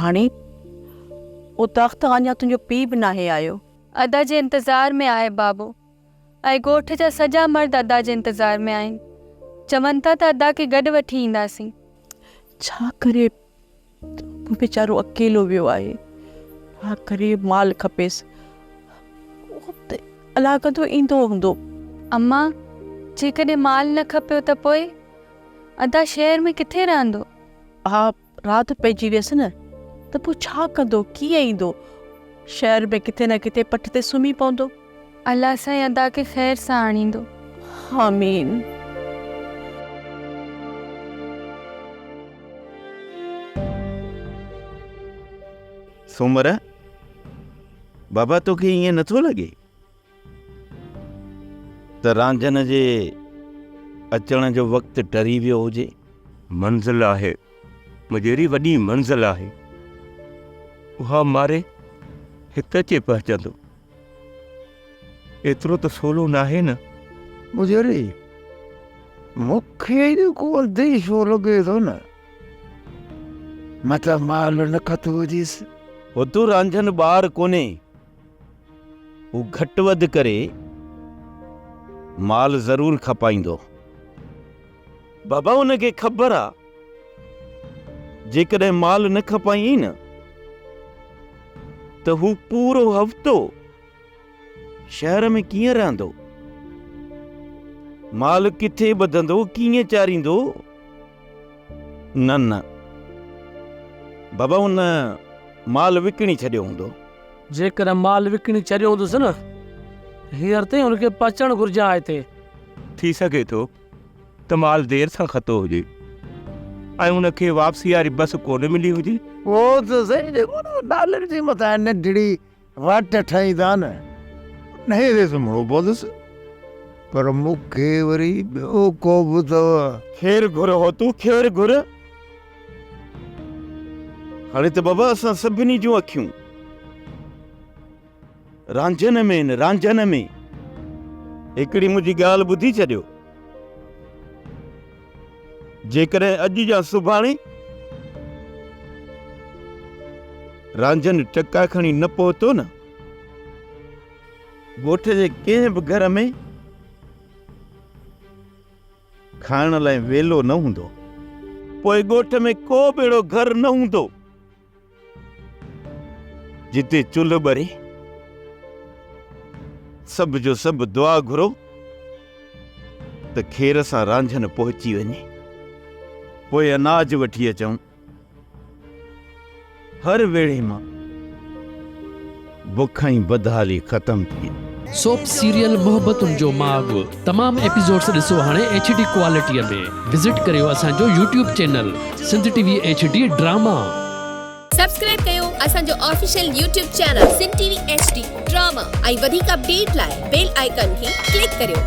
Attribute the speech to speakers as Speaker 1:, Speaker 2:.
Speaker 1: ڳوٺاڻي، اوطاق تان اڃا تنهنجو پيء به ناهي آيو.
Speaker 2: ادا جي انتظار ۾ آهي بابو ۽ ڳوٺ جا سڄا مرد ادا جي انتظار ۾ آهن. چون ٿا ته ادا کي گڏ وٺي اينداسين.
Speaker 1: ڇا ڪري هو ويچارو اڪيلو ويو آهي. ڇا ڪري مال کپيس. اهو ته الله ڪندو ايندو هوندو.
Speaker 2: اما، جيڪڏهن مال نه کپيو ته پوء ادا شهر ۾ ڪٿي رهندو؟
Speaker 1: ها رات پئجي ويس نه ته پوء ڇا ڪندو، ڪيئن ايندو؟ شهر ۾ ڪٿي نه ڪٿي پٽ تي سمهي پوندو.
Speaker 2: الله سائين ادا کي خير سان آڻيندو.
Speaker 1: آمين.
Speaker 3: سومر، بابا توکي ائين نٿو لڳي؟ ته رانجهن جي اچڻ جو وقت ٽري ويو هجي.
Speaker 4: منزل آهي، مجيري وڏي منزل آهي. اها ماري هت اچي پهچندو. ايترو ته سولو ناهي نه.
Speaker 5: مجيري، مون کي جيڪو انديشو لڳي ٿو نه، متان مال نه کتو هجيس.
Speaker 3: هتو رانجهن ٻار ڪونهي. هو گهٽ وڌ ڪري مال ضرور کپائيندو. بابا ان کي خبر آ جيڪڏهن مال نه کپايائين نه ته هو پورو هفتو شهر ۾ ڪيئن رهندو؟ مال ڪٿي ٻڌندو ڪيئن چاريندو؟ نه نه بابا ان مال وڪڻي ڇڏيو هوندو.
Speaker 6: جيڪڏهن مال وڪڻي ڇڏيو هوندس نه ته هينئر تائين هن کي پهچڻ گهرجي ها هتي.
Speaker 4: ٿي سگهي ٿو ته مال دير سان کتو هجي ۽ ان کي واپسي واري بس ڪونه ملي هجي.
Speaker 5: پوء ته سائين جيڪو نه ڊالر جي مٿان ننڍڙي واٽ ٺاهيندا نه انهيء تي سمهڻو پوندس. پر مون کي وري ٻيو ڪو به ته.
Speaker 3: خير گهر هو تون خير گهر. هاڻي ته بابا اسان سڀني جون اکيون رانجهن ۾ آهن، رانجهن ۾. هڪڙي منهنجي ڳالهه ٻڌي ڇڏيو، جيڪڏهن اڄ يا سڀاڻي رانجهن ٽڪا کڻي نه پهتو نه، ڳوٺ جي ڪنهن به گهر ۾ کائڻ لاء ويلو نه هوندو. پوء ڳوٺ ۾ ڪو به اهڙو گهر نه هوندو، جتي چلهه ٻري. سڀ جو سڀ دعا گهرو ته خير سان رانجهن پهچي وڃي. پوء اناج وٺي اچون. هر ويڙهي مان بک ۽ بدحالي ختم ٿئي.
Speaker 7: سوپ سيريل محبتن جو ماڳ تمام ايپيسوڊس ڏسو هاڻي ايڇ ڊي ڪوالٽي ۾ وزٽ ڪريو اسان جو YouTube channel Sindh T V H D drama.
Speaker 8: Subscribe ڪيو اسان جو official YouTube channel Sindh T V H D drama ۽ وڌيڪ اپڊيٽ لاء بيل آئيڪان کي ڪلڪ ڪريو.